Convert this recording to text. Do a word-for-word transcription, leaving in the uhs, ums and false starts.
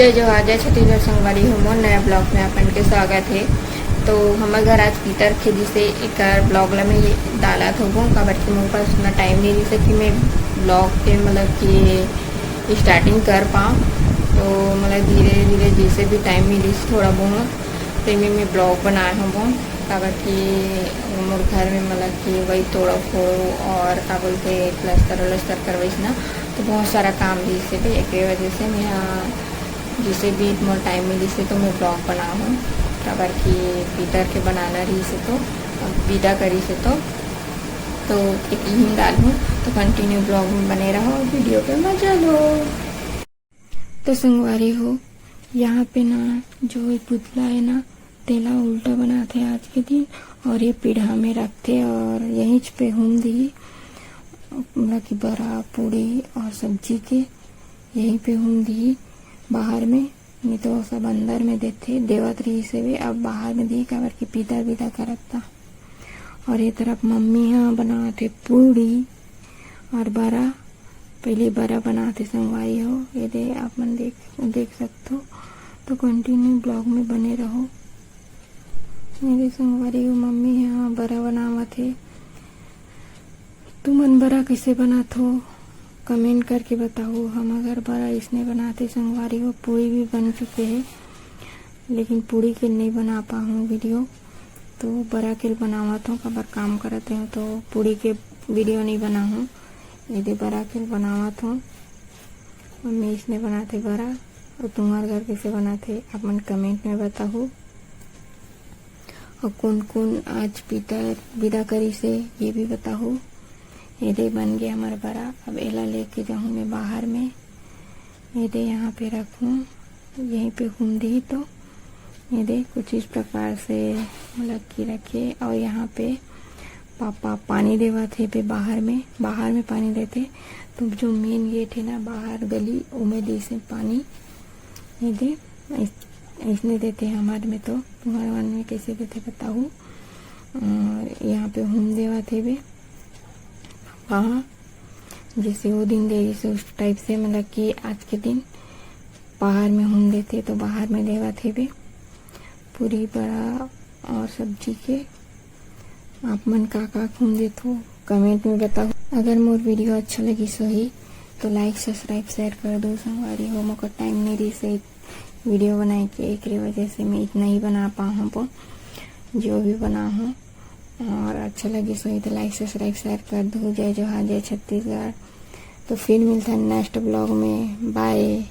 जय जोहार, जय छत्तीसगढ़ संगवारी हो, मोर नया ब्लॉग में आप मन के स्वागत हे। तो हमर घर आज पितर खे, जिसे एकर ब्लॉग ला मैं डालत होबो, काबर कि मोर पास उतना टाइम नहीं रहिस कि मैं ब्लॉग के मतलब कि स्टार्टिंग कर पाऊँ। तो मतलब धीरे धीरे जैसे भी टाइम मिलिस थोड़ा बहुत, तेमे मैं ब्लॉग बनाए होबो, काबर कि मोर घर में मतलब कि वही तोड़ा फोड़ और का बोलते प्लास्टर व्लास्टर करवाइस ना, तो बहुत सारा काम रहिस हे, एकरे वजह से मैं जैसे भी मोर टाइम मिलिस हे तो मैं ब्लॉग बनाहूँ, काबर कि पितर के बनाना रहिस हे तो, विदा करिस हे तो, तो एक ही डालहूँ। तो कंटिन्यू ब्लॉग में बने रहो, वीडियो पे मजा लो। तो संगवारी हो, यहाँ पे ना जो ये पुतला है ना, तेला उल्टा बनाथे आज के दिन, और ये पीढ़ा में रखथे और यहींच पे हूम दिही, मतलब कि बरा, पूड़ी और सब्जी के यहीं पे हूम दिही बाहर में, नहीं तो सब अंदर में देथे, देवत रहिस हे, अब बाहर में दिही, काबर कि पितर विदा करत ता। और ये तरफ मम्मी ह बनात हे पूड़ी और बरा, पहले बरा बनात हे संगवारी हो, ये दे आप मन देख, देख सकथो। तो कंटिन्यू ब्लॉग में बने रहो। मेरे संगवारी हो, मम्मी ह बरा बनावत हे। तुमन बरा कइसे बनाथो, कमेंट करके बताओ। हमर घर बरा इसने बनाथे संगवारी हो, पूड़ी भी बन चुके हे, लेकिन पूड़ी के नहीं बना पाहूँ वीडियो, तो बरा के बनावत हूँ, काबर काम करत रहूँ तो पूड़ी के वीडियो नहीं बनाहूँ। ये दे बरा के बनावत हूँ, मम्मी इसने बनाथे बरा। और तुम्हार घर कैसे बनाथे, आप मन कमेंट में बताओ। और कौन कौन आज पितर विदा करिस हे, ये भी बताओ। ये दे बन गया हमारा बरा। अब एला लेके जाहूँ मैं बाहर में। ये दे यहाँ पे रखूँ, यहीं पे हूम दिही तो ये दे कुछ इस प्रकार से मतलब कि रखे। और यहाँ पे पापा पानी देवत हे पे बाहर में, बाहर में पानी देथे। तो जो मेन गेट है ना बाहर गली, उमे देसे पानी। ये दे ऐस-, ऐसने देथे हमारे में, तो तुम्हारे मन में कैसे देथे बताओ। और यहाँ पे हूम देवत हे बे पापा, जैसे वो दिन दे, जैसे उस टाइप से, मतलब कि आज के दिन बाहर में हूम देथे तो बाहर में देवत हे बे पूड़ी बरा और सब्जी के। आप मन का का हूम देथो, कमेंट में बताओ। अगर मोर वीडियो अच्छा लगिस होही तो लाइक, सब्सक्राइब, शेयर कर दो संगवारी हो। मोकर टाइम नहीं रहिस हे वीडियो बनाए के, एकरे वजह से मैं इतना ही बना पाहूँ। जो भी बना हूँ और अच्छा लगिस होही तो लाइक, सब्सक्राइब, शेयर कर दो। जय जोहार, जय छत्तीसगढ़। तो फिर मिलता है नेक्स्ट ब्लॉग में। बाय।